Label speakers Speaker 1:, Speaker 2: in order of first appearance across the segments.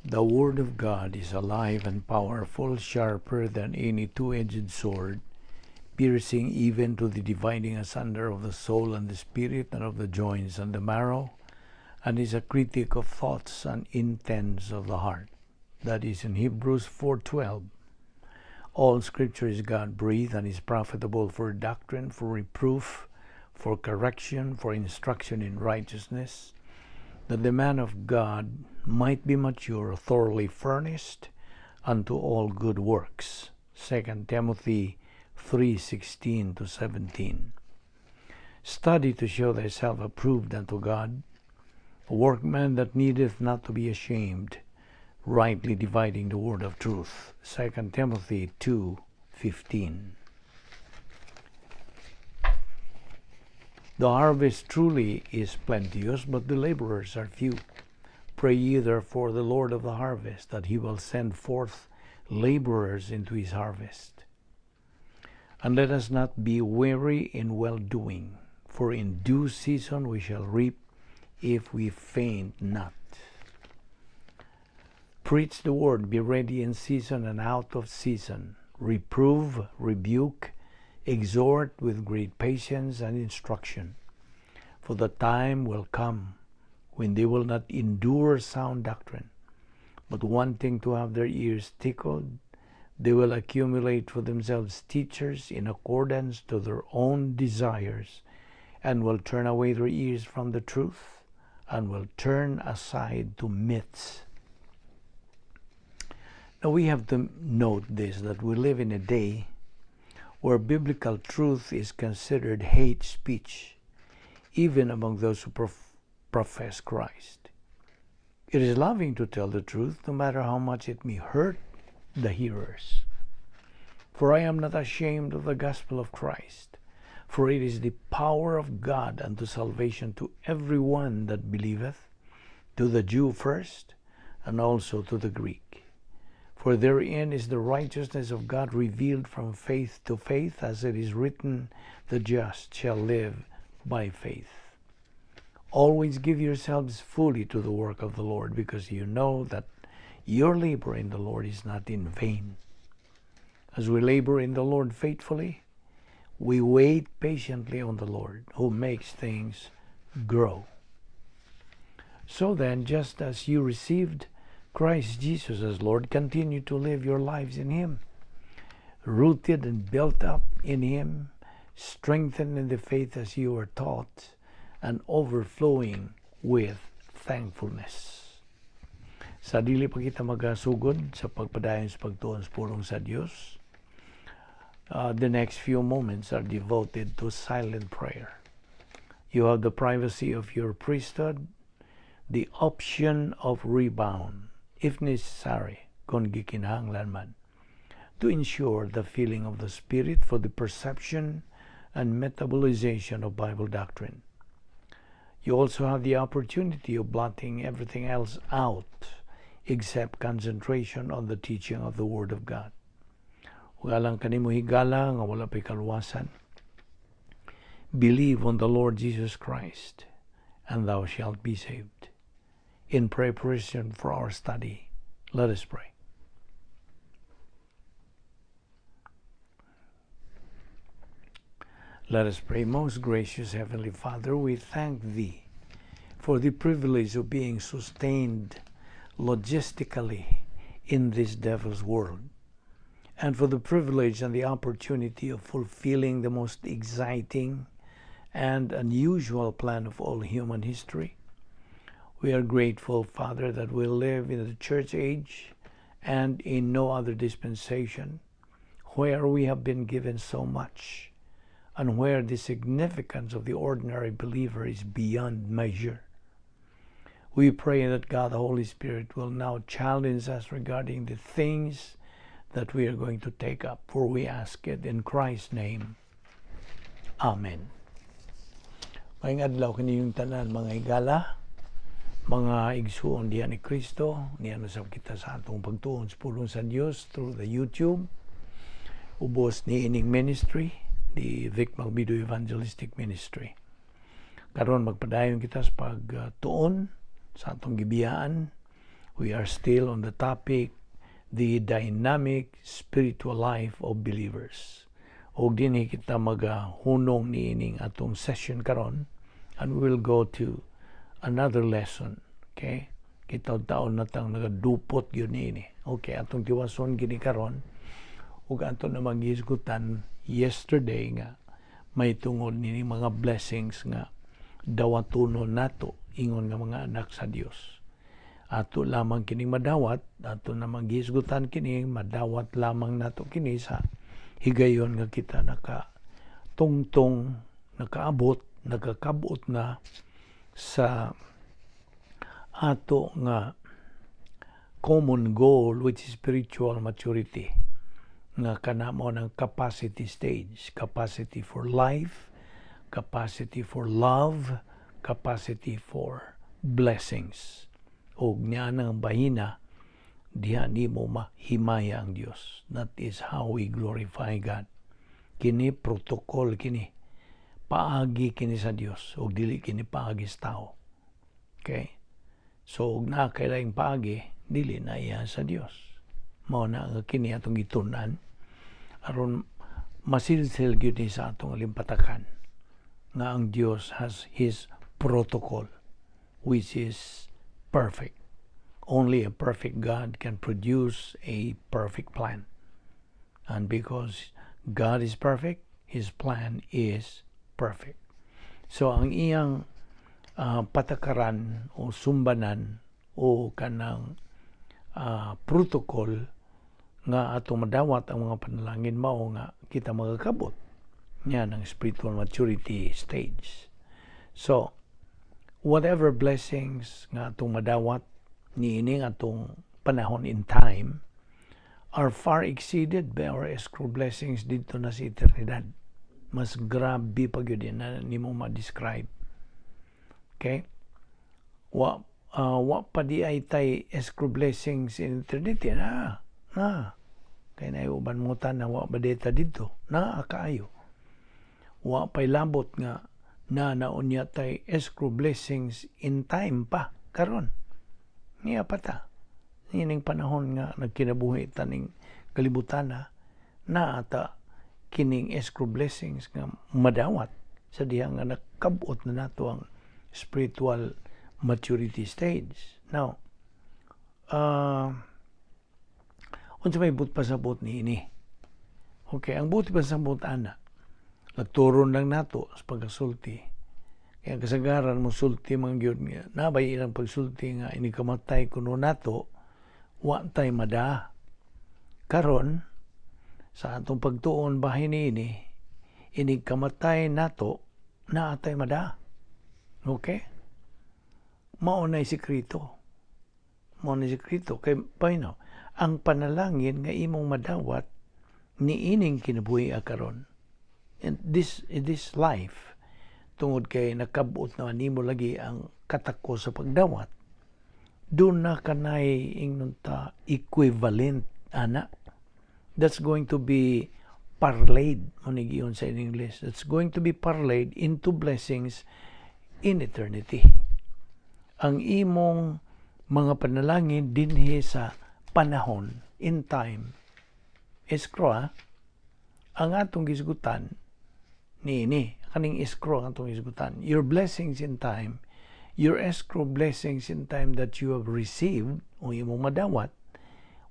Speaker 1: The Word of God is alive and powerful, sharper than any two-edged sword, piercing even to the dividing asunder of the soul and the spirit and of the joints and the marrow, and is a critic of thoughts and intents of the heart. That is in Hebrews 4:12. All Scripture is God-breathed and is profitable for doctrine, for reproof, for correction, for instruction in righteousness, that the man of God might be mature, thoroughly furnished unto all good works. 2 Timothy 3:16 to 17. Study to show thyself approved unto God, a workman that needeth not to be ashamed, rightly dividing the word of truth. 2 Timothy 2:15. The harvest truly is plenteous, but the laborers are few. Pray ye therefore the Lord of the harvest, that he will send forth laborers into his harvest. And let us not be weary in well-doing, for in due season we shall reap if we faint not. Preach the word, be ready in season and out of season. Reprove, rebuke, exhort with great patience and instruction. For the time will come when they will not endure sound doctrine, but wanting to have their ears tickled, they will accumulate for themselves teachers in accordance to their own desires, and will turn away their ears from the truth, and will turn aside to myths. Now we have to note this, that we live in a day where biblical truth is considered hate speech, even among those who profess Christ. It is loving to tell the truth, no matter how much it may hurt the hearers. For I am not ashamed of the gospel of Christ, for it is the power of God unto salvation to every one that believeth, to the Jew first, and also to the Greek. For therein is the righteousness of God revealed from faith to faith, as it is written, the just shall live by faith. Always give yourselves fully to the work of the Lord, because you know that your labor in the Lord is not in vain. As we labor in the Lord faithfully, we wait patiently on the Lord, who makes things grow. So then, just as you received Christ Jesus as Lord, continue to live your lives in Him, rooted and built up in Him, strengthened in the faith as you were taught, and overflowing with thankfulness. Sa dili pa kita magasugod sa pagpadayon sa pagtuon sa pulong sa Dios, the next few moments are devoted to silent prayer. You have the privacy of your priesthood, the option of rebound, if necessary, kung gikinahanglan man, to ensure the filling of the Spirit for the perception and metabolization of Bible doctrine. You also have the opportunity of blotting everything else out except concentration on the teaching of the Word of God. Walang kanimo higala nga wala pa'y kaluwasan. Believe on the Lord Jesus Christ, and thou shalt be saved. In preparation for our study, let us pray. Let us pray. Most gracious Heavenly Father, we thank Thee for the privilege of being sustained logistically in this devil's world, and for the privilege and the opportunity of fulfilling the most exciting and unusual plan of all human history. We are grateful, Father, that we live in the church age and in no other dispensation, where we have been given so much, and where the significance of the ordinary believer is beyond measure. We pray that God, the Holy Spirit, will now challenge us regarding the things that we are going to take up, for we ask it in Christ's name. Amen. Maayong adlaw kaninyong tanan, mga higala, mga igsuon diha ni Kristo, niya usab kita sa atong pagtuon sa pulong sa Dios through the YouTube, ubos ni ining ministry, the Vic Malvido Evangelistic Ministry. Karon magpadayon kita sa pagtuon sa atong gibiyaan. We are still on the topic, the dynamic spiritual life of believers. Og dinhi kita magahunong niining atong session karon and we will go to another lesson. Okay? Kita taon na tang nagadupot gyud niini. Okay, atong tiwason kini karon ug ato namang gihisgutan yesterday nga may tungod nini mga blessings nga dawatonon nato ingon nga mga anak sa Dios. Ato lamang kining madawat, ato namang gihisgutan kini, madawat lamang nato kini sa higayon nga kita naka tungtong, nakaabot, nakakabot na sa ato nga common goal, which is spiritual maturity, nga kana mao ng capacity stage, capacity for life, capacity for love, capacity for blessings. Og niya nang bahina diha nimo mahimaya ang Dios. That is how we glorify God. Kini protocol kini, paagi kini sa Dios ug dili kini paagi sa tao. Okay, so ug naa kay laing paagi, dili na iya sa Dios. Mao na nga kini atong gitun-an aron masilsil gyud ni sa atong alimpatakan nga ang Dios has His protocol, which is perfect. Only a perfect God can produce a perfect plan. And because God is perfect, His plan is perfect. So ang iyang patakaran o sumbanan o kanang protocol nga atong madawat ang mga panalangin, mao nga kita magakabot niya ng spiritual maturity stage. So, whatever blessings nga atong madawat niining atong panahon in time are far exceeded by our escrow blessings didto na sa eternidad. Mas grabe pa gyud na nimo ma-describe. Okay? Wa pa diay tay escrow blessings in eternity na. Na. Kay na uban mo na wa ba dita didto? Na kaayo. Wa pa'y labot nga na naunya tay escrow blessings in time pa karon. Niya pa ta. Ining panahon nga nagkinabuhi taning kalibutan na naata kining escrow blessings nga madawat sa diha nga nakabot na nato ang spiritual maturity stage. Now, unsa may buot pasabot niini? Okay, ang buot pasabot ana, nagturon lang nato sa pagkasulti. Kaya kasagaran mo sulti man gyud nga nabay ilang pagsulti nga ini kamatay kuno nato, wa tay mada. Karon sa atong pagtuon bahin niini, inig kamatay nato, naa tay mada. Okay? Mao na sikreto. Mao na sikreto kay paino ang panalangin nga imong madawat niining kinabuhi karon. In this life, tungod kay nakabot na nimo lagi ang katako sa pagdawat, duna kanay, ingnon ta, equivalent ana that's going to be parlayed mo ni giyon sa in English, that's going to be parlayed into blessings in eternity. Ang imong mga panalangin dinhi sa panahon, in time, escrow ah, ang atong gisgutan niini, kaning escrow ang atong gisgutan. Your blessings in time, your escrow blessings in time that you have received o imong madawat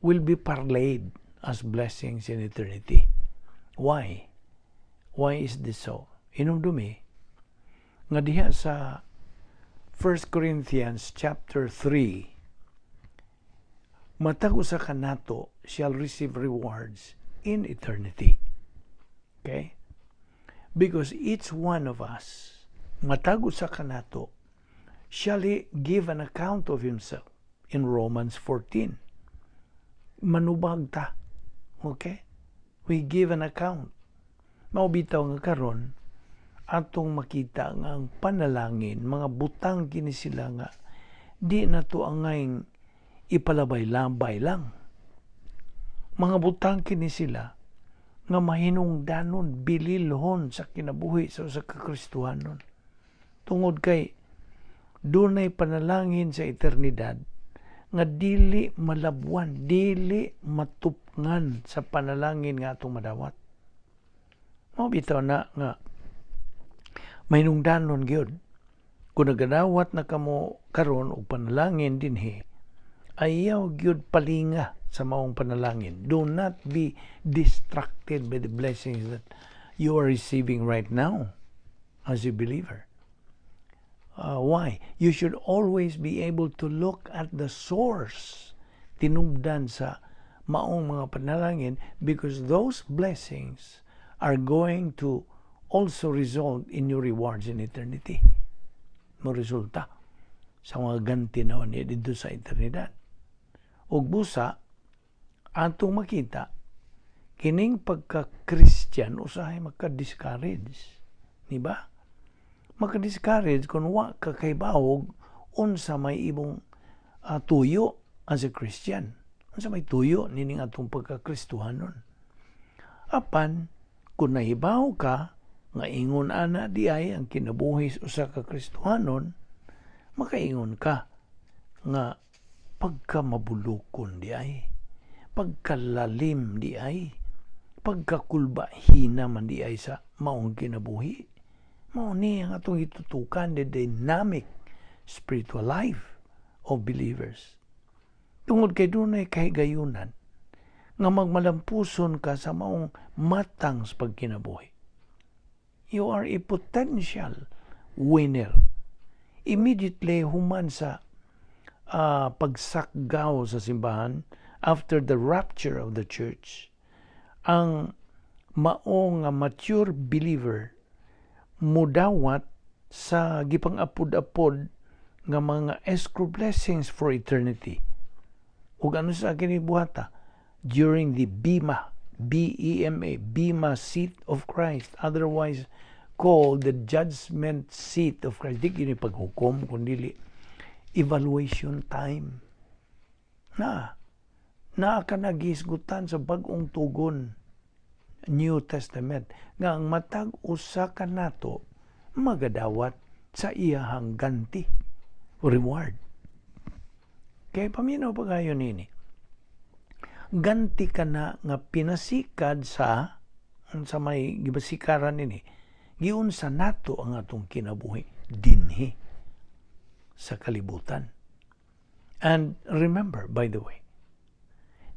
Speaker 1: will be parlayed as blessings in eternity. Why? Why is this so? Hinumdumi nga diha sa 1 Corinthians chapter 3, matag usa kanato shall receive rewards in eternity. Okay? Because each one of us, matag usa kanato, shall he give an account of himself in Romans 14. Manubag ta. Okay? We give an account. Mao bitaw nga karon atong makita nga ang panalangin, mga butang kini sila nga di na to angay ipalabay-labay lang. Mga butang kini sila nga mahinungdanon, bililhon sa kinabuhi sa usa ka Kristohanon. Tungod kay dunay panalangin sa eternidad nga dili malabwan, dili matupngan sa panalangin nga atong madawat. Mao bitaw na nga mahinungdanon gyud kung nagadawat na kamo karon og panalangin dinhi, ayaw gyud palinga sa maong panalangin. Do not be distracted by the blessings that you are receiving right now as a believer. Why? You should always be able to look at the source, tinubdan sa maong mga panalangin, because those blessings are going to also result in your rewards in eternity. Mo resulta sa mga ganti na ni didto sa eternidad. Ug busa atong makita kining pagka-Christian usahay maka-discourage. Di ba? Maka-discourage kung wa ka kahibawog unsa may imong tuyo as a Christian. Unsa may tuyo nining atong pagka-Kristohanon. Apan kung nahibaw ka nga ingon ana di ay ang kinabuhi sa usa ka Kristohanon, makaingon ka nga pagka mabulukon di ay, pagkalalim di ay, pagkakulbahina man di ay sa maong kinabuhi. Mao ni ang atong itutukan, the dynamic spiritual life of believers. Tungod kay dunay kahigayunan nga magmalampuson ka sa maong matang sa pagkinabuhi. You are a potential winner. Immediately human sa pagsakgaw sa simbahan, after the rapture of the church, ang maong nga mature believer mudawat sa gipang-apod-apod nga mga escrow blessings for eternity. Ug ano sa kini buhata? During the Bema, Bema, Bema seat of Christ, otherwise called the judgment seat of Christ. Di kini paghukom, kundi evaluation time. Na, naa ka nagisgutan sa bag-ong tugon, New Testament, nga ang matag usa ka nato magadawat sa iyahang ganti, reward. Kay paminaw pa kayo nini. Ganti ka na nga pinasikad sa may gibasikaran nini, giunsa nato ang atong kinabuhi dinhi sa kalibutan. And remember, by the way,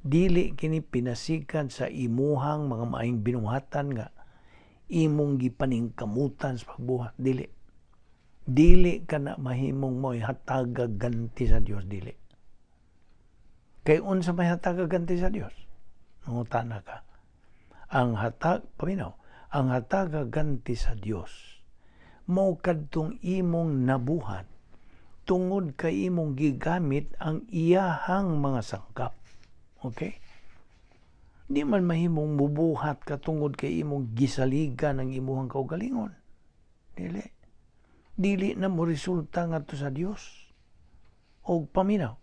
Speaker 1: dili kini pinasikad sa imuhang mga maayong binuhatan nga imong gipaningkamutan sa pagbuhat. Dili. Dili ka na mahimong mo'y hatagag ganti sa Dios, dili. Kay unsa may hatagag ganti sa Dios? Mangutana ka. Ang hatag, paminaw, ang hatagag ganti sa Dios mao kadtong imong nabuhat tungod kay imong gigamit ang iyahang mga sangkap. Okay? Di man mahimong mubuhat ka tungod kay imong gisaligan ang imuhang kaugalingon. Dili. Dili na mo resulta ngadto sa Dios. Og paminaw,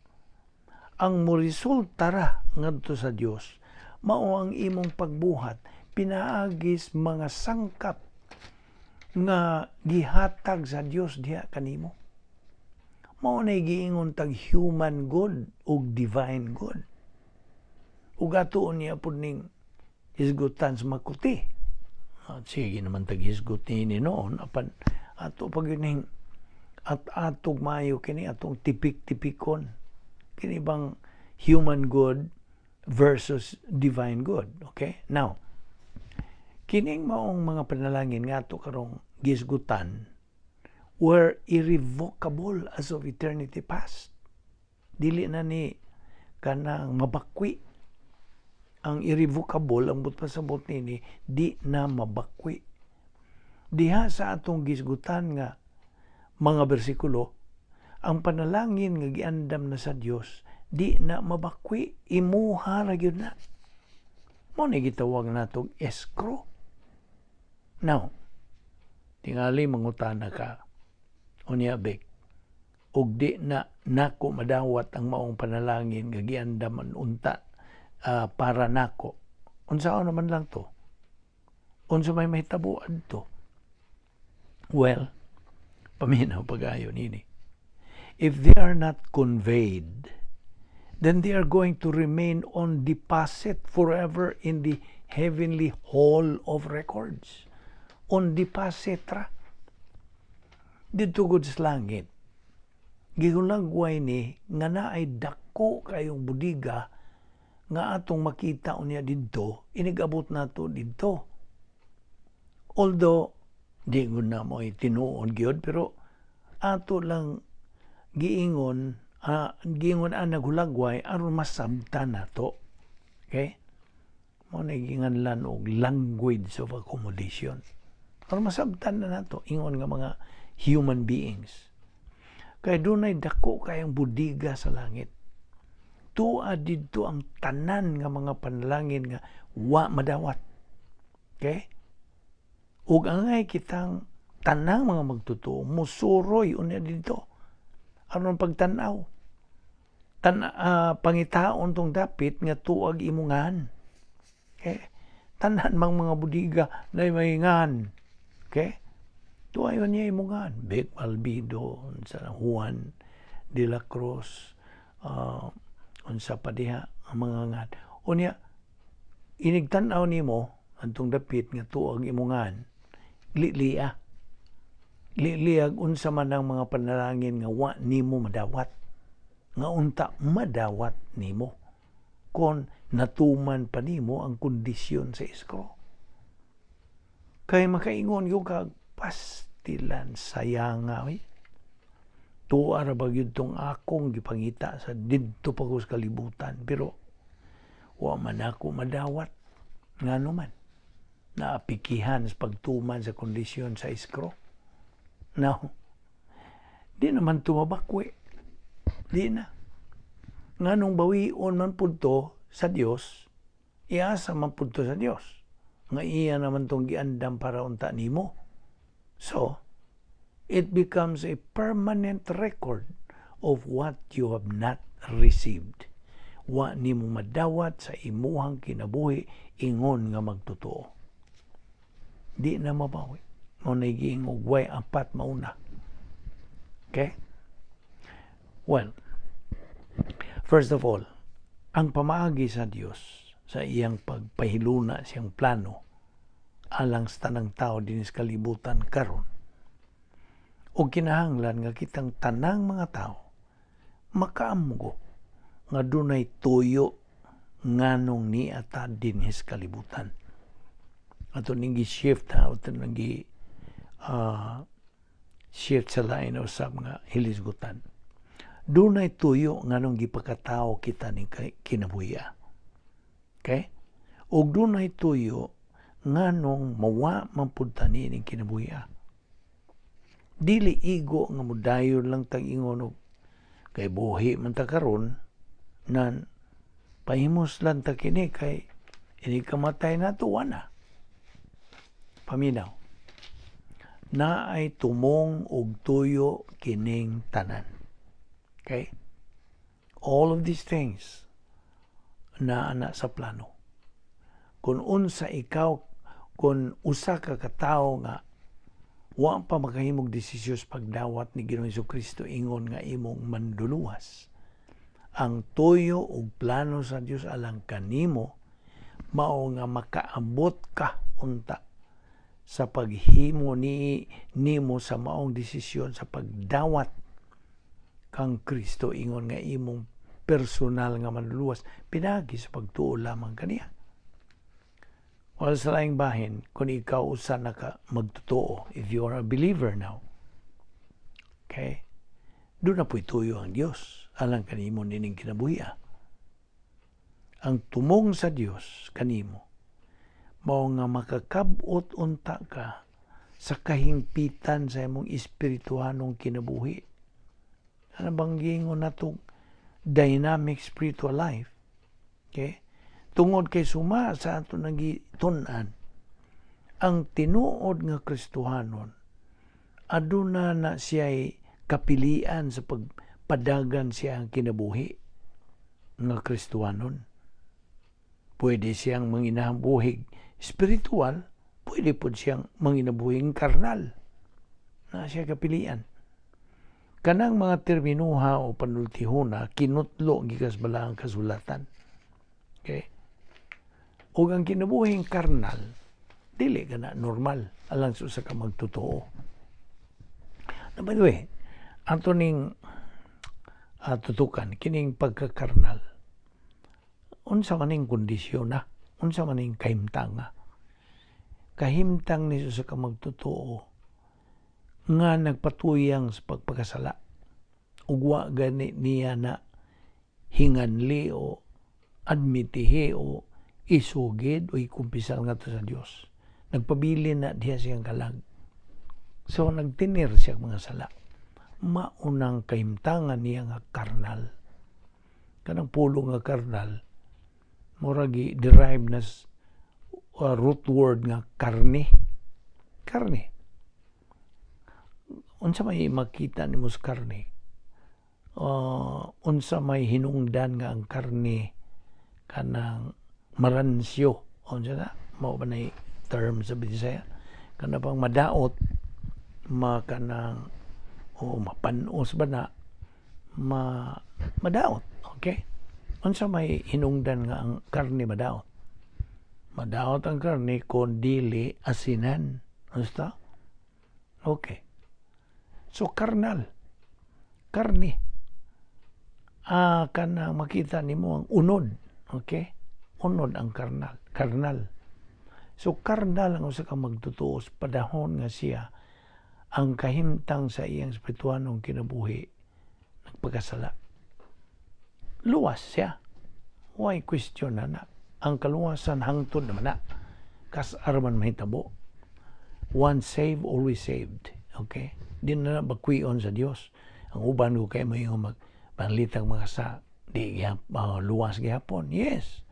Speaker 1: ang mo resulta ra ngadto sa Dios mao ang imong pagbuhat pinaagis mga sangkap nga gihatag sa Dios diha kanimo. Mao na giingon tag human good ug divine good. Ug atuon niya pud ning hisgutan sa makuti. At sige naman tag hisgot ni noon, apan ato pag ning at atog maayo kini atong tipik-tipikon kini bang human good versus divine good. Okay, now kining maong mga panalangin nga ato karong gisgutan were irrevocable as of eternity past. Dili na ni kanang mabakwi. Ang irrevocable, ang buot pasabot nini, di na mabakwi. Diha sa atong gisgutan nga mga bersikulo, ang panalangin nga giandam na sa Dios di na mabakwi, imuha ra gyud na. Mao ni gitawag natog escrow. Now, tingali mangutana ka, unya bek, ug di na nako madawat ang maong panalangin nga giandaman unta para nako. Unsaon naman lang to? Unsa may mahitabo adto? Well, paminaw pagayo nini. If they are not conveyed Then they are going to remain on deposit forever in the heavenly hall of records. On deposit ra. Didto gud sa langit. Gihulagway ni nga naay dako kayong budiga nga atong makita unya didto, inigabot nato didto. Although di gud na mo tinuod gyud, pero ato lang giingon ang naghulagway aron masabtan nato. Okay? Mao na ginganlan og language of accommodation. Aron masabtan na nato ingon nga mga human beings. Kay dunay dako kayong budiga sa langit. Tua didto ang tanan nga mga panalangin nga wa madawat. Okay? Ug angay kitang tanang mga magtotoo musuroy unya didto aron pagtan-aw. Pangitaon tong dapit nga tuag imungan. Okay? Tanan mang mga budiga na may ngan. Okay? Tuwa yun niya imungan. Vic Malbido, sa Juan de la Cruz, unsa pa diha ang mga ngan. Unya, inigtan-aw nimo antong dapit nga tuag imungan, lilia. Liliag unsa man ang mga panalangin nga wa nimo madawat. Nga unta madawat nimo kon natuman pa nimo ang kondisyon sa escrow. Kay makaingon yung kag pastilan, sayanga oy. Tuwa ra ba gyud tong akong gipangita sa didto pa ko sa kalibutan, pero wa man ako madawat, ngano man naapikihan sa pagtuman sa kondisyon sa escrow. Now, di naman tumabakwe. Di na. Nganong bawion man pud to sa Dios, iasa man pud to sa Dios. Nga iya naman tong giandam para unta nimo. So, it becomes a permanent record of what you have not received. Wa nimo madawat sa imuhang kinabuhi ingon nga magtotoo. Di na mabawi. Mao na giingog way apat mauna. Okay? Well, first of all, ang pamaagi sa Dios sa iyang pagpahiluna siyang plano alang sa tanang tao dinhi sa kalibutan karon, o kinahanglan nga kitang tanang mga tao makaamgo nga dunay tuyo nganong niata dinhi sa kalibutan. Ato ning gi-shift ha, ato ning gi shift sa lain usab nga hilisgutan. Dunay tuyo nganong gipakatao kita ning kinabuhi. Okay? Ug dunay tuyo nganong mawa man pud ta ning kinabuhi. Dili igo nga modayon lang tag ingon og kay buhi man ta karon nan pahimos lang ta kini kay ini kamatay na tuwa na. Paminaw. Naay tumong og tuyo kining tanan. Okay? All of these things naa na sa plano. Kung unsa ikaw, kung usa ka katawo nga wa pa makahimog desisyon sa pagdawat ni Ginoong Kristo ingon nga imong manduluwas, ang tuyo ug plano sa Dios alang kanimo mao nga makaabot ka unta sa paghimo ni nimo sa maong desisyon sa pagdawat kang Kristo ingon nga imong personal nga manluluwas pinaagi sa pagtuo lamang kaniya. Wala sa laing bahin, kung ikaw usa na ka magtotoo, if you are a believer now, okay, duna po'y tuyo ang Dios alang kanimo nining kinabuhi. Ang tumong sa Dios kanimo, mao nga makakabot unta ka sa kahingpitan sa imong espirituhanong kinabuhi. Ano bang giingon natong dynamic spiritual life? Okay? Tungod kay suma sa ato nagitun-an, ang tinuod nga Kristohanon, aduna na siya'y kapilian sa pagpadagan siya ang kinabuhi nga Kristohanon. Pwede siyang manginabuhig spiritual, pwede po siyang manginabuhig karnal. Na siya kapilian. Kanang mga terminuha o panultihona kinutlo gikas Balaang Kasulatan. Okay? Ug ang kinabuhing karnal, dili kana normal alang sa usa ka magtotoo. Now, by the way, ato ning tutukan kining pagkakarnal. Unsa man ning kondisyon na? Unsa man ning kahimtang nga? Kahimtang ni sa usa ka magtotoo nga nagpatuyang sa pagpakasala ug wa gani niya na hinganli o admitihi o isugid o ikumpisal ngadto sa Dios. Nagpabilin na diha siyang kalag. So nagtinir siya mga sala. Maunang kahimtangan niya nga karnal. Kanang pulong nga karnal, murag derive na root word nga karne. Karne. Unsa may makita nimo sa karne? Unsa may hinungdan nga ang karne kanang maransyo? Unsa na? Mao ba na term sa Bisaya? Kana bang madaot, ma kanang o mapanos ba na, ma madaot, okay? Unsa may hinungdan nga ang karne madaot? Madaot ang karne kon dili asinan. Unsa? Okay. So karnal, karne. Kana makita nimo ang unod, okay? Unod ang karnal, karnal. So karnal ang usa ka magtotoo sa panahon nga siya ang kahimtang sa iyang espirituanong kinabuhi nagpakasala. Luwas siya. Why question na na? Ang kaluwasan hangtod naman na. Kas-ar man mahitabo. Once saved, always saved. Okay? Di na na bakwion sa Dios. Ang uban ko kay mo mag panlitang mga sa di luwas gihapon. Yes.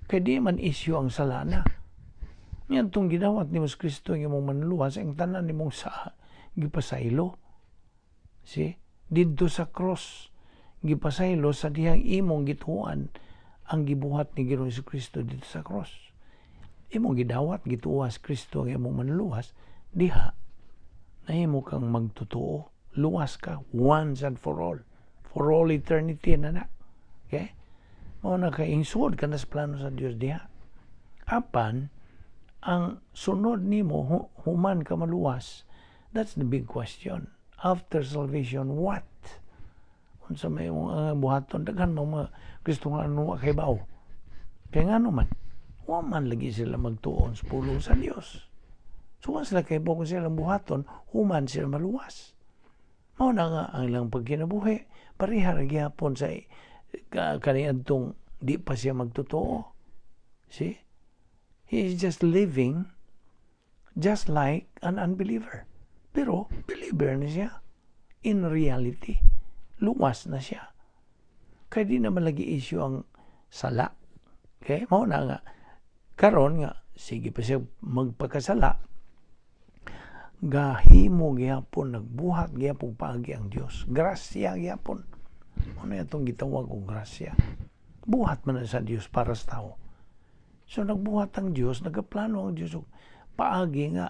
Speaker 1: Kay di man issue ang salana. Yan tong gidawat ni Mas Kristo ang imong manluwas, ang tanan nimong sa gipasaylo. See? Didto sa cross, gipasaylo sa dihang imong gituan ang gibuhat ni Ginoong Kristo dito sa cross. Imong gidawat, gituwas Kristo ang imong manluwas, diha nahimo kang magtotoo, luwas ka once and for all. For all eternity na na. Okay? Mao na kay insud ka na sa plano sa Dios diha. Apan, ang sunod nimo human ka maluwas, that's the big question. After salvation, what? Unsa may imong buhaton? Daghan mga Kristohano wa kay bao. Kay ngano man, wa man lagi sila magtuon sa pulong sa Dios. So wa sila kay kung silang buhaton, human sila maluwas. Mao na nga ang ilang pagkinabuhi, pareha ra gihapon sa kaniadtong di pa siya magtotoo. See? He is just living just like an unbeliever. Pero believer na siya. In reality, luwas na siya. Kaya di naman lagi issue ang sala. Okay? Mao na nga karon nga sige pa siya magpakasala, gahimo gihapon, nagbuhat gihapon paagi ang Dios. Grasya gihapon. Ano itong gitawag og grasya? Buhat man na sa Dios para sa tao. So nagbuhat ang Dios, nagaplano ang Dios og paagi nga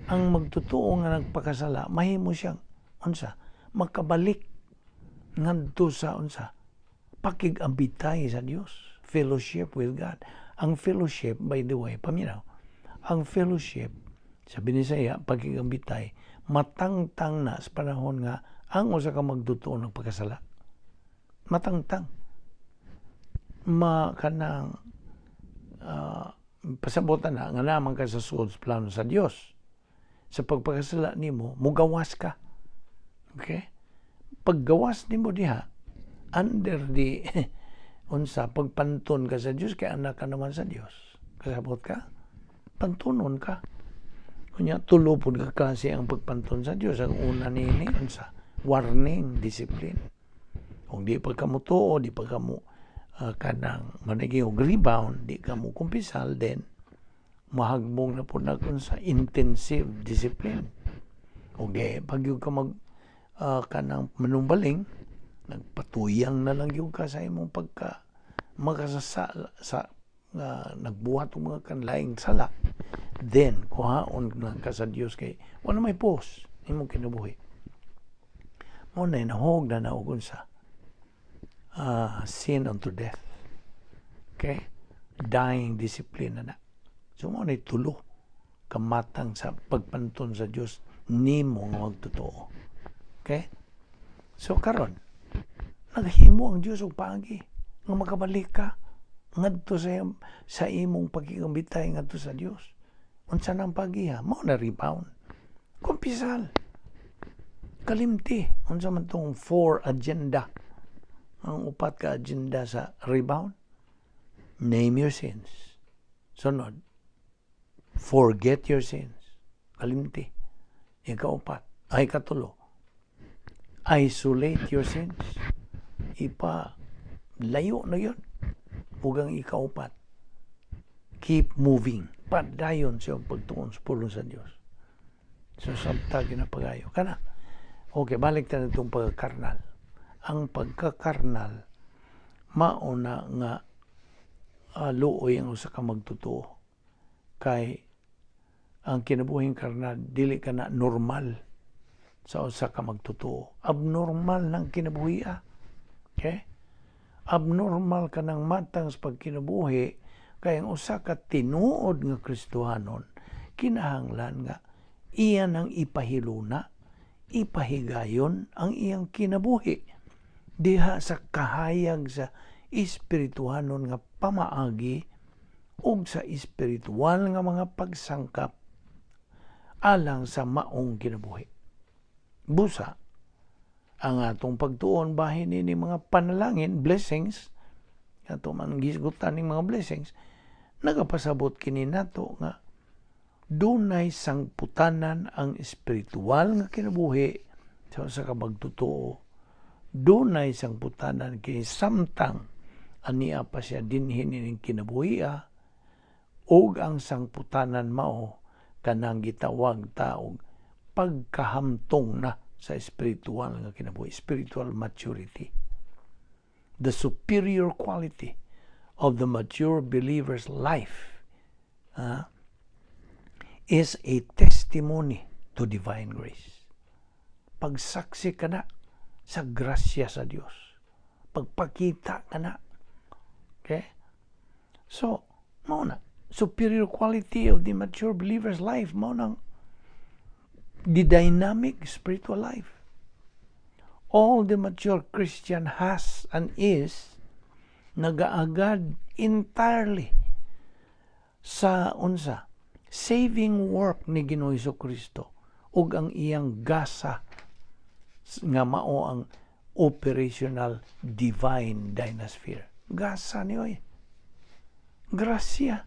Speaker 1: ang magtotoo nga nagpakasala mahimo siyang unsa, makabalik ngadto sa unsa, pakig-abitay sa Dios, fellowship with God. Ang fellowship, by the way, paminaw, ang fellowship sa Binisaya, pakig-abitay, matangtang na sa panahon nga ang usa ka magtotoo nagpakasala. Matangtang ma kanang pasabotan na nga naman ka sa sulod sa plano sa Dios. Sa pagpakasala nimo, mugawas ka. Okay? Paggawas nimo diha, under the unsa, pagpanton ka sa Dios kay anak ka naman sa Dios. Kasabot ka? Pantunon ka. Kunya tulo pud ka klase ang pagpanton sa Dios. Ang una niini unsa? Warning, discipline. Kung di pa ka mo tuo, di pa ka mo kanang manigi og rebound, di ka mo kumpisal, then mahagbong na po na sa intensive discipline. Kung di pag yung ka mag kanang manumbaling, nagpatuyang na lang yung ka sa imong pagka makasasa sa nagbuhat og mga kanlaing sala, then kuhaon lang ka sa Dios kay wala may pos imong kinabuhi. Mao na nahog na og unsa? Sin unto death. Okay? Dying discipline na na. So mao na tulo kamatang sa pagpanton sa Dios nimo nga magtotoo. Okay? So karon, naghimo ang Dios og paagi nga makabalik ka ngadto sa imong pagkikambitay ngadto sa Dios. Unsa nang pagiha? Mao na rebound. Kumpisal. Kalimti. Unsa man tong four agenda? Ang upat ka agenda sa rebound? Name your sins. Sunod, forget your sins. Kalimti. Ikaupat. Ay, katulo. Isolate your sins. Ipa layo na yun. Ug ang ikaupat, keep moving. Padayon sa iyong pagtuon sa pulong sa Dios. So, samtang ginapagayo. Kana. Okay, balik ta itong pagkakarnal. Ang pagkakarnal, mauna nga luoy ang usa ka magtotoo. Kay ang kinabuhing karnal, dili ka na normal sa usa ka magtotoo. Abnormal ng kinabuhi ah. Okay? Abnormal ka ng matang sa pagkinabuhi kay ang usa ka tinuod nga Kristohanon kinahanglan nga iyan ang ipahiluna, ipahigayon ang iyang kinabuhi diha sa kahayag sa espirituhanon nga pamaagi ug sa espiritual nga mga pagsangkap alang sa maong kinabuhi. Busa, ang atong pagtuon bahin ini mga panalangin, blessings, ato man gisgutan ning mga blessings, nagapasabot kini nato nga dunay sangputanan ang espiritual nga kinabuhi sa usa ka magtotoo. Dunay sangputanan kini samtang ania pa siya dinhi nining kinabuhi ug ang sangputanan mao kanang gitawag ta og pagkahamtong na sa espiritual nga kinabuhi, spiritual maturity. The superior quality of the mature believer's life is a testimony to divine grace. Pagsaksi ka na sa grasya sa Dios. Pagpakita ka na. Okay? So, mao na. Superior quality of the mature believer's life, mao nang the dynamic spiritual life. All the mature Christian has and is nagaagad entirely sa unsa? Saving work ni Ginoo Kristo ug ang iyang gasa nga mao ang operational divine dynasphere. Gasa ni oy. Grasya.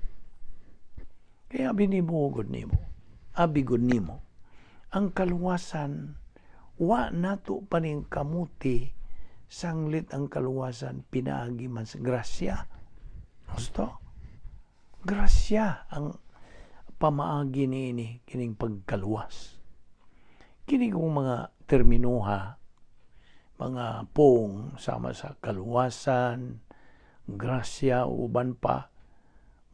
Speaker 1: Kaya binibugod nimo, abigod nimo ang kaluwasan, wa nato paning kamuti sanglit ang kaluwasan pinaagi man sa grasya. Gusto? Grasya ang pamaagi niini kining pagkaluwas. Kini kong mga terminuha, mga pong sama sa kaluwasan, grasya, uban pa,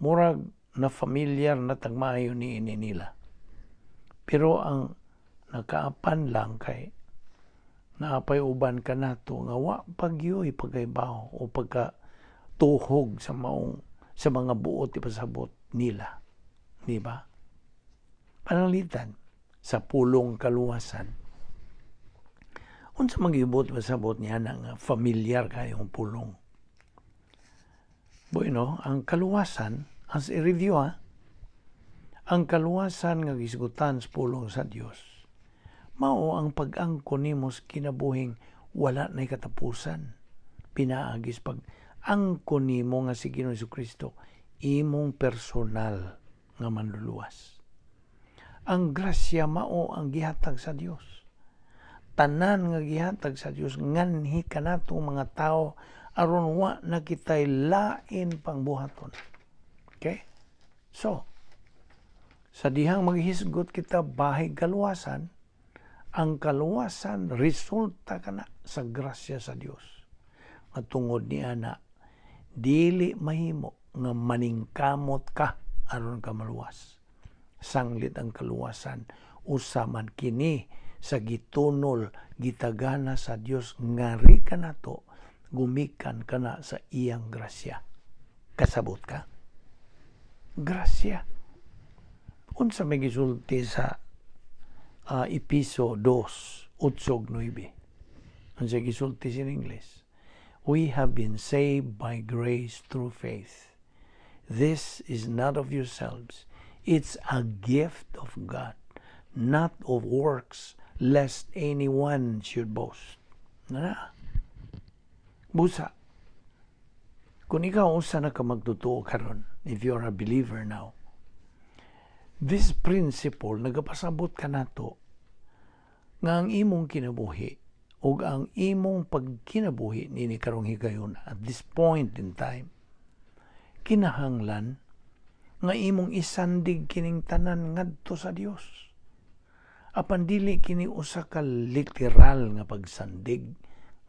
Speaker 1: murag na familiar na tagmayo ni ini nila. Pero ang nakaapan lang kay naapay uban kanato nga wa pagyoy pagkaibaw o pagka tuhog sa maong sa mga buot ipasabot nila. Di ba? Pananglitan sa pulong kaluwasan. Unsa magibot pasabot niya nga familiar kayong pulong? Bueno, ang kaluwasan, as i-review ha, ang kaluwasan nga gisgutan sa pulong sa Dios, mao ang pag-angkon nimo sa kinabuhing wala na'y katapusan. Pinaagis pag angkon nimo nga si Ginoong Kristo imong personal nga manluluwas. Ang grasya mao ang gihatag sa Dios. Tanan nga gihatag sa Dios nganhi kanatong mga tao aron wa na kitay lain pang buhaton. Okay? So, sa dihang maghisgot kita bahig kaluwasan, ang kaluwasan resulta kana sa grasya sa Dios. Nga tungod ni ana, dili mahimo nga maningkamot ka aron ka maluwas. Sanglit ang kaluwasan usa man kini Sa gitunol, gitagana sa Dios ngari kanato gumikan kana sa iyang grasya. Kasabot ka? Grasya. Unsa may gisulti sa Episo 2, 8 9? Unsa gisulti in English? "We have been saved by grace through faith. This is not of yourselves. It's a gift of God, not of works, lest anyone should boast." Na. Busa, kung ikaw usa na ka magtotoo karon, if you are a believer now, this principle nagapasabot kanato nga ang imong kinabuhi ug ang imong pagkinabuhi nini karong higayon, at this point in time, kinahanglan nga imong isandig kining tanan ngadto sa Dios. Apan dili kini usa ka literal nga pagsandig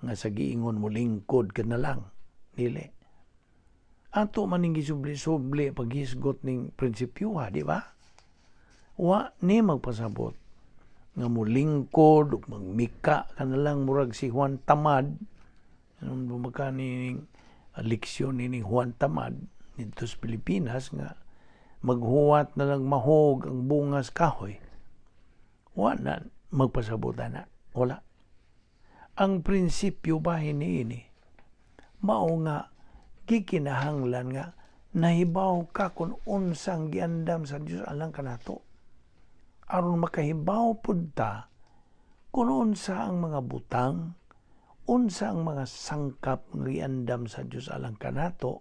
Speaker 1: nga sa giingon mo lingkod ka na lang. Dili. Ato man ning gisubli-subli paghisgot ning prinsipyo, di ba? Wa ni magpasabot nga mulingkod ug magmika ka na lang murag si Juan Tamad. Anong bumaka ni leksyon ni Juan Tamad dito sa Pilipinas nga maghuwat na lang mahog ang bungas kahoy? Wa na magpasabot na. Wala. Ang prinsipyo ba ini mao nga gikinahanglan nga nahibaw ka kung unsang giandam sa Dios alang kanato, aron makahibaw pud ta kung unsa ang mga butang, unsa ang mga sangkap nga giandam sa Dios alang kanato,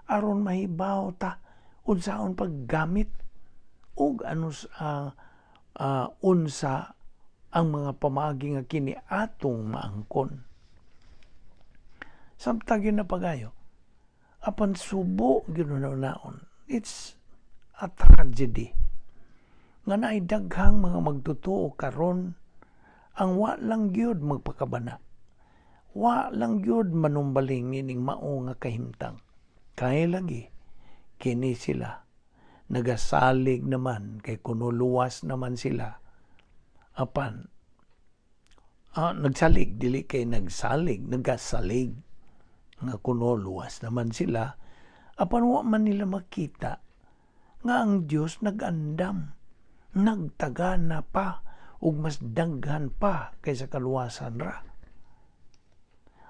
Speaker 1: aron mahibaw ta unsaon paggamit ug ano sa unsa ang mga pamaagi nga kini atong maangkon. Samtang yun na pagayo. Apan subo gyud naon. It's a tragedy nga naay daghang mga magtotoo karon ang wa lang gyud magpakabana. Wa lang gyud manumbaling nining mao nga kahimtang. Kay lagi kini sila nagasalig naman kay kuno luwas naman sila, apan nagsalig, dili kay nagsalig, nagasalig nga kuno luwas naman sila, apan wa man nila makita nga ang Dios nagandam, nagtagana pa ug mas daghan pa kaysa kaluwasan ra.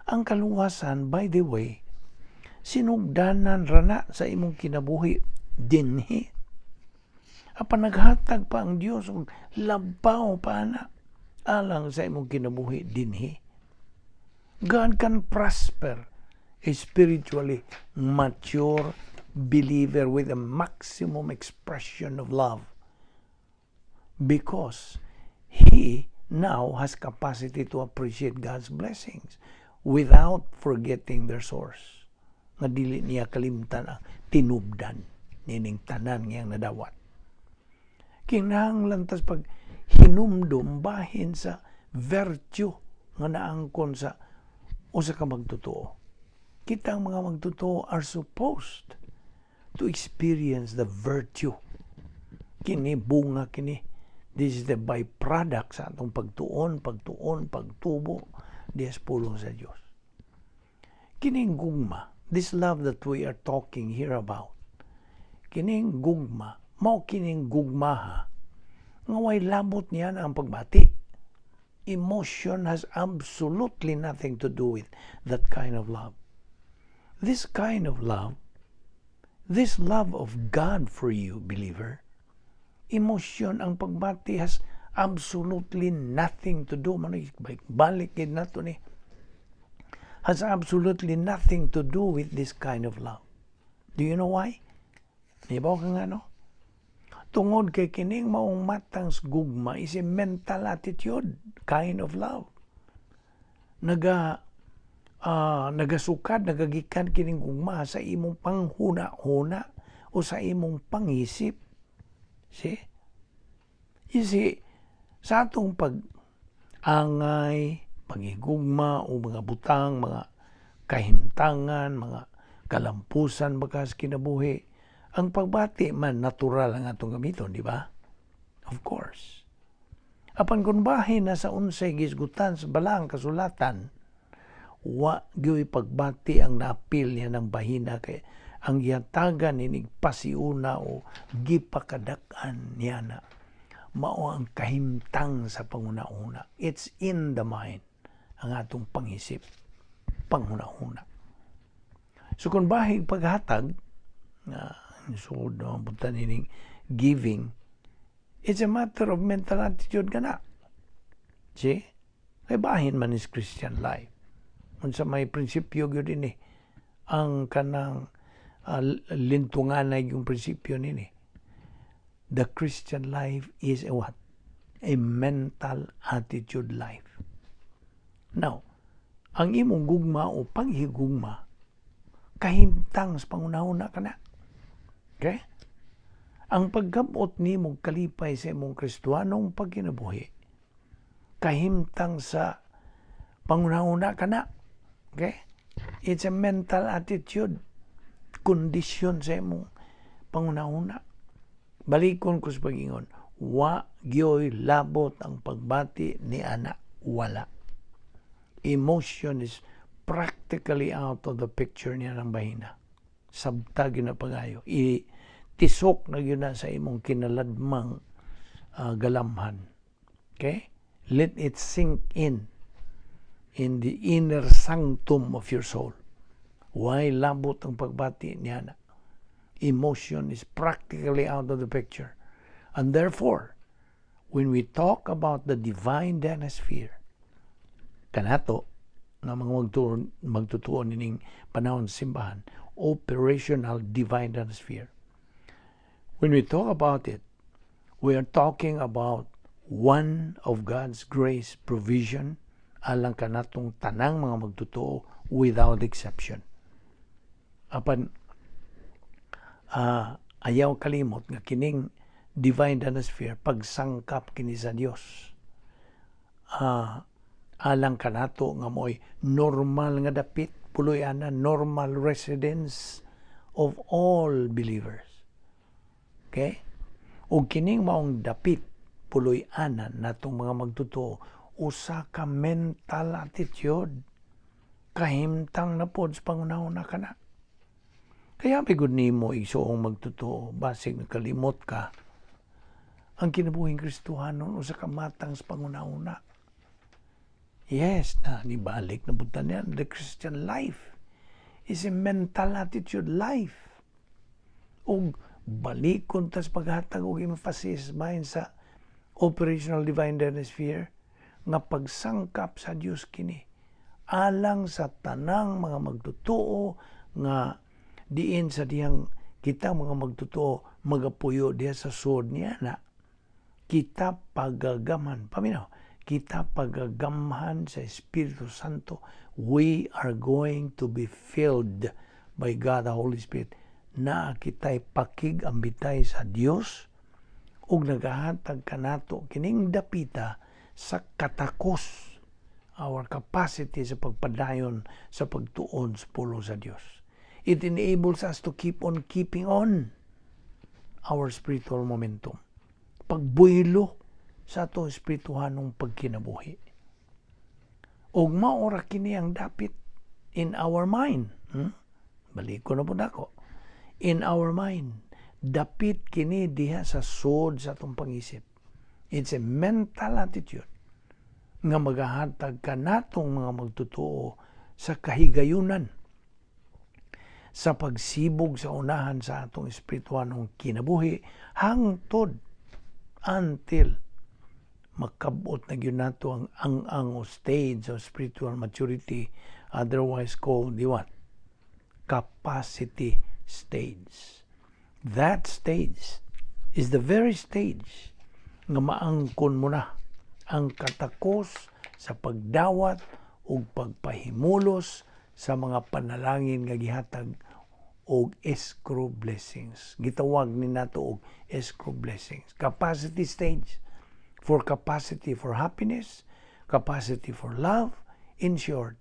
Speaker 1: Ang kaluwasan, by the way, sinugdanan ra na sa imong kinabuhi dinhi. Apan naghatag pa ang Dios og labaw pa na alang sa imong kinabuhi dinhi. God can prosper a spiritually mature believer with a maximum expression of love because he now has capacity to appreciate God's blessings without forgetting their source. Nga dili niya kalimtan ang tinubdan nining tanan ngayang nadawat. Kinahanglan tas pag hinumdum bahin sa virtue nga naangkon sa usa ka magtotoo. Kitang mga magtotoo are supposed to experience the virtue. Kini bunga kini. This is the byproduct sa atong pagtuon, pagtuon, pagtubo diya sa pulong sa Dios. Kining gugma, this love that we are talking here about, kining gugma, mao kining gugmaha, nga way labot niya na ang pagbati. Emotion has absolutely nothing to do with that kind of love. This kind of love, this love of God for you, believer, emotion ang pagbati has absolutely nothing to do. Balik balik nato ni has absolutely nothing to do with this kind of love. Do you know why? Nibaw ka nga, no? Tungod kay kining maong matang gugma is a mental attitude kind of love. Nagasukad, nagagikan kining gugma sa imong panghuna-huna o sa imong pangisip. See? You see, sa atong pag angay, pagigugma o mga butang, mga kahimtangan, mga kalampusan bakas kinabuhi, ang pagbati man natural ang atong gamiton, di ba? Of course. Apan kung bahin na sa unsay gisgutan sa balaang kasulatan, wa gyoy pagbati ang naapil niya ng bahina kay ang gihatagan inig pasiuna o gipakadak-an niya na mao ang kahimtang sa panghuna-huna. It's in the mind ang atong pangisip, panghuna-huna. So kung bahig paghatag, nga sud no, punta nining giving, it's a matter of mental attitude kana. See? Kay bahin man is Christian life. Unsa may prinsipyo gyud ini ang kanang lintunganay yung prinsipyo nini. The Christian life is a what? A mental attitude life. Now, ang imong gugma o paghigugma, kahimtang sa panghuna-huna kana. Okay? Ang pagkabot nimo kalipay sa imong Kristohanong pagkinabuhi, kahimtang sa panghuna-huna kana. Okay? It's a mental attitude. Kondisyon sa imong panghuna-huna. Balikon ko sa pag-ingon, wa gyoy labot ang pagbati ni ana. Wala. Emotion is practically out of the picture niya ng bahina. Sabta gyud na pagayo. I tisok na gyud na sa imong kinaladmang galamhan. Okay? Let it sink in the inner sanctum of your soul. Why labot ang pagbati niya na? Emotion is practically out of the picture. And therefore, when we talk about the divine danosphere, kanato, nga mga magtutuon nining panahon sa simbahan, operational divine danosphere. When we talk about it, we are talking about one of God's grace provision alang kanatong tanang mga magtotoo without exception. Apan ayaw kalimot nga kining divine danosphere, pagsangkap kini sa Dios. Alang kanato nga mo'y normal nga dapit, puloy-anan, normal residence of all believers. Okay? Ug kining maong dapit, puloy-anan natong mga magtotoo, usa ka mental attitude, kahimtang na pod sa panghuna-huna kana. Kaya bigod nimo, igsuong magtotoo, basig nakalimot ka, ang kinabuhing Kristohanon usa ka matang sa panghuna-huna. Yes, na nibalik na punta niya, the Christian life is a mental attitude life. Ug balikon tas paghatag og emphasis bahin sa operational divine sphere nga pagsangkap sa Dios kini alang sa tanang mga magtotoo nga diin sa dihang kita mga magtotoo magapuyo diha sa sud niya na kita pagagaman, paminaw, kita pagagamhan sa Espiritu Santo. We are going to be filled by God the Holy Spirit na kita'y pakig ambitay sa Dios ug nagahatag kanato kining dapita sa katakos, our capacity sa pagpadayon sa pagtuon sa pulong sa Dios. It enables us to keep on keeping on our spiritual momentum. Pagbuylo sa atong espirituhanong pagkinabuhi. Ug maora kini ang dapit in our mind. Balik ko na po nako. In our mind, dapit kini diha sa sod sa atong pangisip. It's a mental attitude nga magahatag kanatong mga magtotoo sa kahigayunan sa pagsibog sa unahan sa atong espirituhanong kinabuhi hangtod until makabot na gyud nato ang ang o stage of spiritual maturity, otherwise called the what? Capacity stage. That stage is the very stage nga maangkon mo na ang katakos sa pagdawat ug pagpahimulos sa mga panalangin nga gihatag og escrow blessings. Gitawag ni nato og escrow blessings. Capacity stage for capacity for happiness, capacity for love, in short,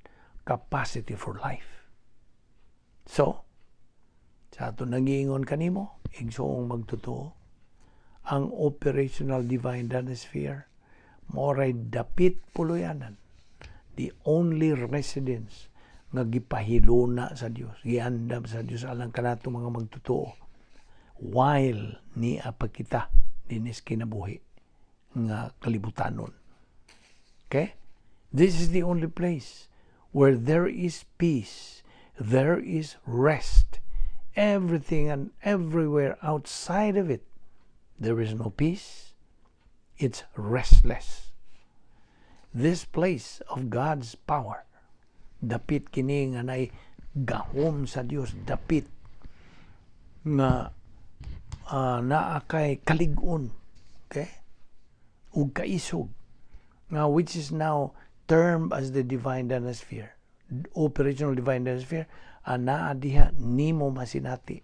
Speaker 1: capacity for life. So, sa ato nagiingon kanimo, igsoong magtotoo, ang operational divine sphere Mao ray dapit puluyanan. The only residence nga gipahiluna sa Dios, giandam sa Dios alang kanato mga magtotoo while nia pa kita dinis kinabuhi nga kalibutanon. Okay? This is the only place where there is peace, there is rest. Everything and everywhere outside of it, there is no peace. It's restless. This place of God's power, dapit kini nga nay gahom sa Dios, dapit nga naa kay kalig-on, okay? Ug kaisog nga which is now termed as the divine dinosphere, operational divine dinosphere. Anaa diha nimo masinati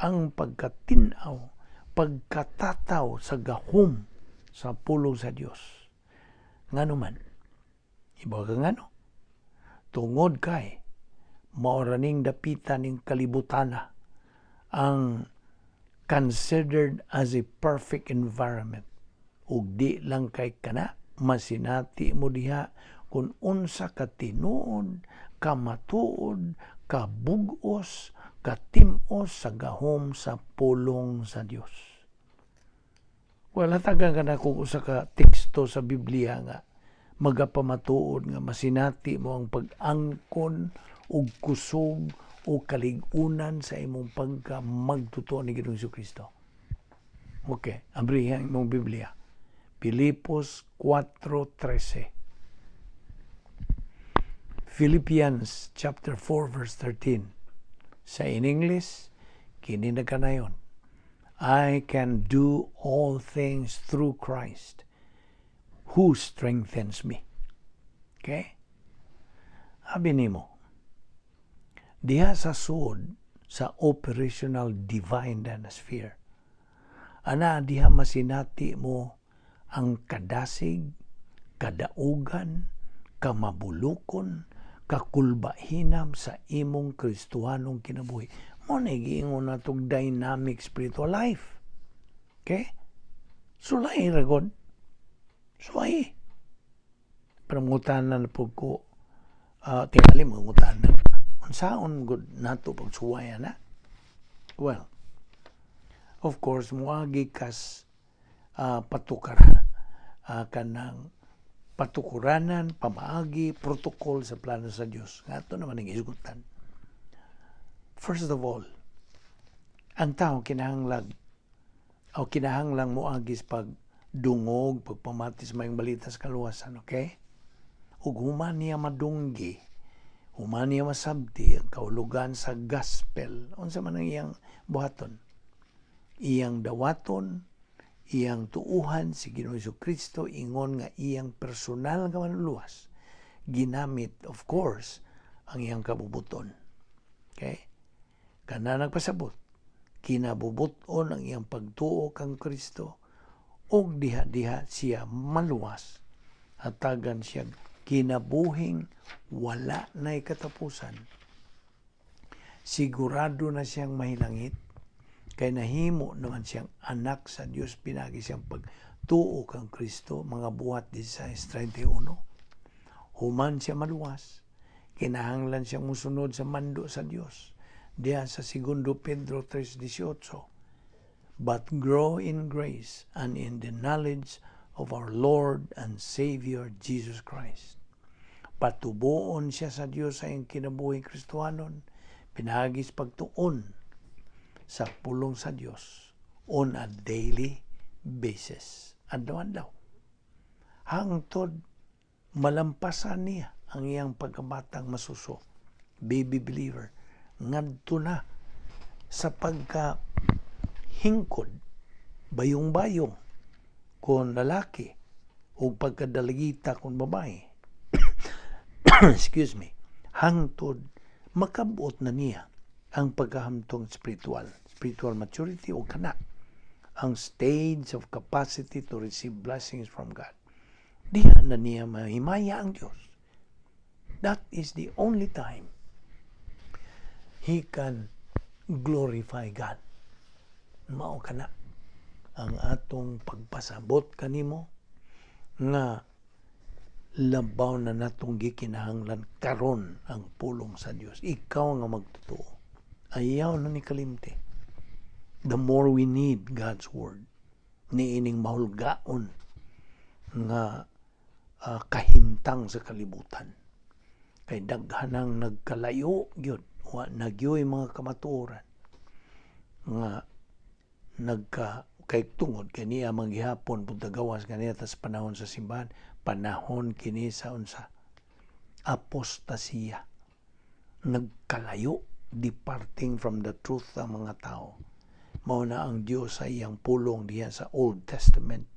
Speaker 1: ang pagkatin-aw, pagkatataw sa gahom sa pulong sa Dios. Ngano man? Ibaw ka ngano? Tungod kay mao ra ning dapitan ning kalibutana ang considered as a perfect environment. Ug di lang kay kana, masinati mo diha kung unsa ka tinuod, kamatuod, kabugos, katim-os sa gahom sa pulong sa Dios. Well, hatagan ka na kung usa ka teksto sa Biblia nga magapamatuod nga masinati mo ang pag-angkon ug kusog o kalig-unan sa imong pagka magtotoo ni Ginoong Kristo. Okay, abrihan imong Biblia. Filipos 4:13. Philippians chapter 4 verse 13. Sa in English, kini na kanayon. "I can do all things through Christ who strengthens me." Okay? Abi nimo, diha sa suod sa operational divine dinosphere, ana diha masinati mo ang kadasig, kadaugan, kamabulukon, kakulbahinam sa imong Kristohanong kinabuhi. Mao na giingon natong dynamic spiritual life. Okay? Sulay ra gud. Suway. Pero mangutana na pud ko, tingali mangutana. Unsaon gud nato pagsuwaya na? Well, of course, muagi kas patukaran, kanang patukuranan, pamaagi, protocol sa plano sa Dios. Nga ato naman ang isgutan. First of all, ang tao kinahanglag o kinahanglang moagi sa pagdungog, pagpamati sa maayong balita sa kaluwasan, okay? Ug human niya madunggi, human niya masabti ang kahulugan sa gospel, unsa man ang iyang buhaton? Iyang dawaton, iyang tuuhan si Ginoong Kristo ingon nga iyang personal nga manluluwas. Ginamit, of course, ang iyang kabubuton. Okay? Kana nagpasabot, kinabubuton ang iyang pagtuo kang Kristo ug diha-diha siya maluwas, hatagan siya kinabuhing wala na'y katapusan. Sigurado na siyang mahilangit kay nahimo naman siyang anak sa Dios pinagi siyang pagtuo kang Kristo, Mga Buhat 16:31. Human siya maluwas, kinahanglan siyang musunod sa mando sa Dios diha sa Segundo Pedro 3:18, "But grow in grace and in the knowledge of our Lord and Savior Jesus Christ." Patubuon siya sa Dios sa iyang kinabuhi Kristohanon pinaagi sa pagtuon sa pulong sa Dios on a daily basis. Adlaw-adlaw. Hangtod malampasan niya ang iyang pagkabatang masuso, baby believer, ngadto na sa pagka hingkod, bayong-bayong kung lalaki o pagkadalagita kung babae. Excuse me. Hangtod makabot na niya ang pagkahamtong spiritual, spiritual maturity o kana ang stage of capacity to receive blessings from God. Diha na niya mahimaya ang Diyos. That is the only time he can glorify God. Mao kana ang atong pagpasabot kanimo Nga labaw na natong gikinahanglan karon ang pulong sa Dios. Ikaw nga magtotoo, ayaw na ni kalimti. The more we need God's word niining mahulgaon nga kahimtang sa kalibutan. Kay daghanang nagkalayo gyud, wa na gyoy mga kamatuoran nga nagka kay tungod kay niya manggihapon punta gawas kaniya tas panahon sa simbahan, panahon kini sa unsa? Apostasiya. Nagkalayo, departing from the truth ang mga tao. Mao na ang Dios sa iyang pulong diha sa Old Testament,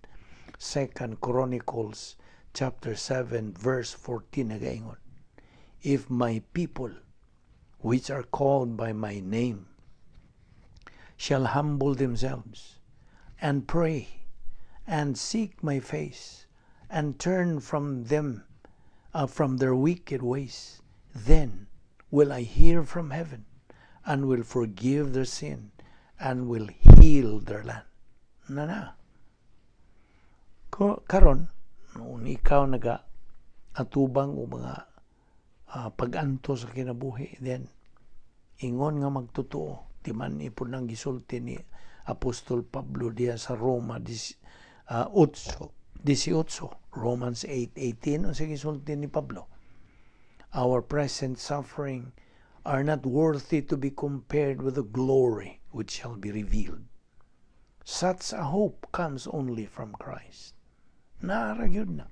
Speaker 1: Second Chronicles chapter 7 verse 14, nagaingon, "If my people which are called by my name shall humble themselves and pray and seek my face and turn from their wicked ways, then will I hear from heaven and will forgive their sin and will heal their land." Na na. Ko, karon, kung ikaw naga atubang o mga pag-antos sa kinabuhi, then ingon nga magtotoo, timan ipod nang gisulti ni Apostol Pablo diha sa Roma 8, 18, Romans 8:18, unsa gisulti ni Pablo? "Our present suffering are not worthy to be compared with the glory which shall be revealed." Such a hope comes only from Christ. Naa ra gyud na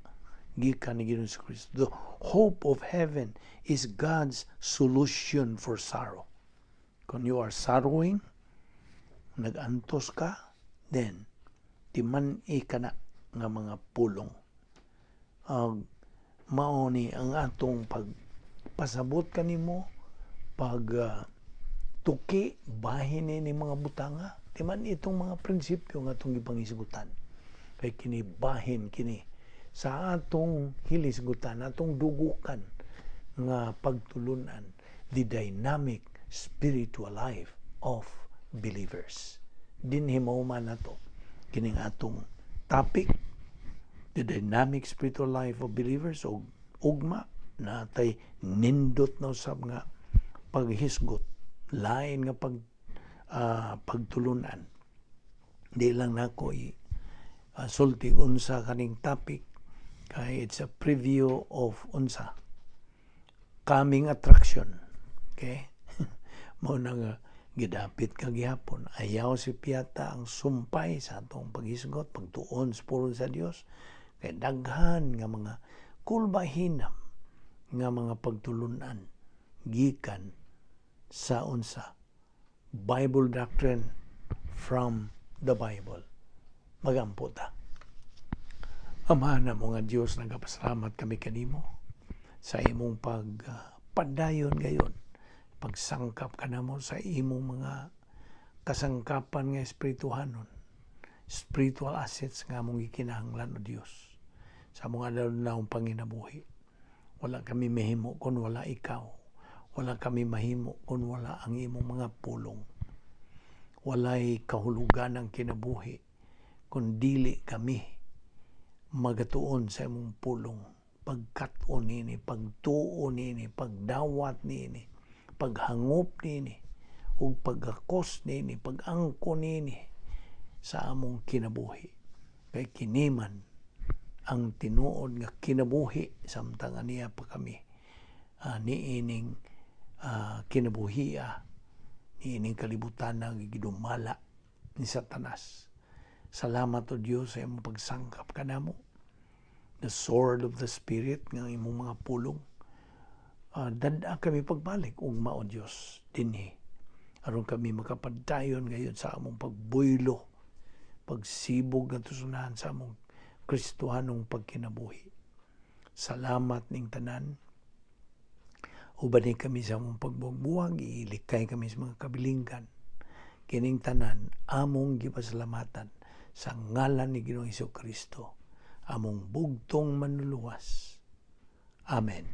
Speaker 1: gikan ni Ginoong Kristo. The hope of heaven is God's solution for sorrow. Kung you are sorrowing, nag-antos ka, then timan-i ka na nga mga pulong. Mao ni ang atong pagpasabot kanimo, pag tuki bahin ni mga butanga, timan itong mga prinsipyo nga atong gipangisgutan. Kay kini bahin kini sa atong hilisgutan, atong dugukan nga pagtulunan, the dynamic spiritual life of believers. Dinhi mauman nato kining atong topic, the dynamic spiritual life of believers, o ugma natay nindot na usab nga paghisgot, lain nga pagtulunan. Di lang nako i sulti unsa kaning topic kay it's a preview of unsa coming attraction. Okay? Mao na nga gidapit ka gihapon. Ayaw si piyata ang sumpay sa atong paghisgot, pagtuon sa pulong sa Dios. Kay daghan nga mga kulbahinam nga mga pagtulunan gikan sa unsa? Bible doctrine, from the Bible. Magampo ta. Ama namo nga Dios, nagapasalamat kami kanimo sa imong pagpadayon gayon, pagsangkap kanamo sa imong mga kasangkapan nga espirituhanon, spiritual assets nga among gikinahanglan, o Dios, sa among adlaw panginabuhi. Wala kami mahimo kung wala ikaw. Wala kami mahimo kung wala ang imong mga pulong. Walay kahulugan ang kinabuhi kung dili kami magatuon sa imong pulong, pagkat-on nini, pagtuo nini, pagdawat nini, paghangop nini, ug paggakos nini, pag-angko nini sa among kinabuhi. Kay kiniman ang tinuod nga kinabuhi samtang aniya pa kami niining kinabuhia, niining kalibutan nga gidumala ni Satanas. Salamat, O Dios, sa imong pagsangkap kanamo. The sword of the Spirit nga imong mga pulong. Dad-a kami pagbalik ugma, O Dios, dinhi aron kami makapadayon ngayon sa among pagbuylo, pagsibog nga tusunahan sa among Kristohanong pagkinabuhi. Salamat ning tanan. Uban kami sa among pagbuwag, ilikay kami sa mga kabilinggan. Kining tanan among gipasalamatan sa ngalan ni Ginoong Kristo, among bugtong manluluwas. Amen.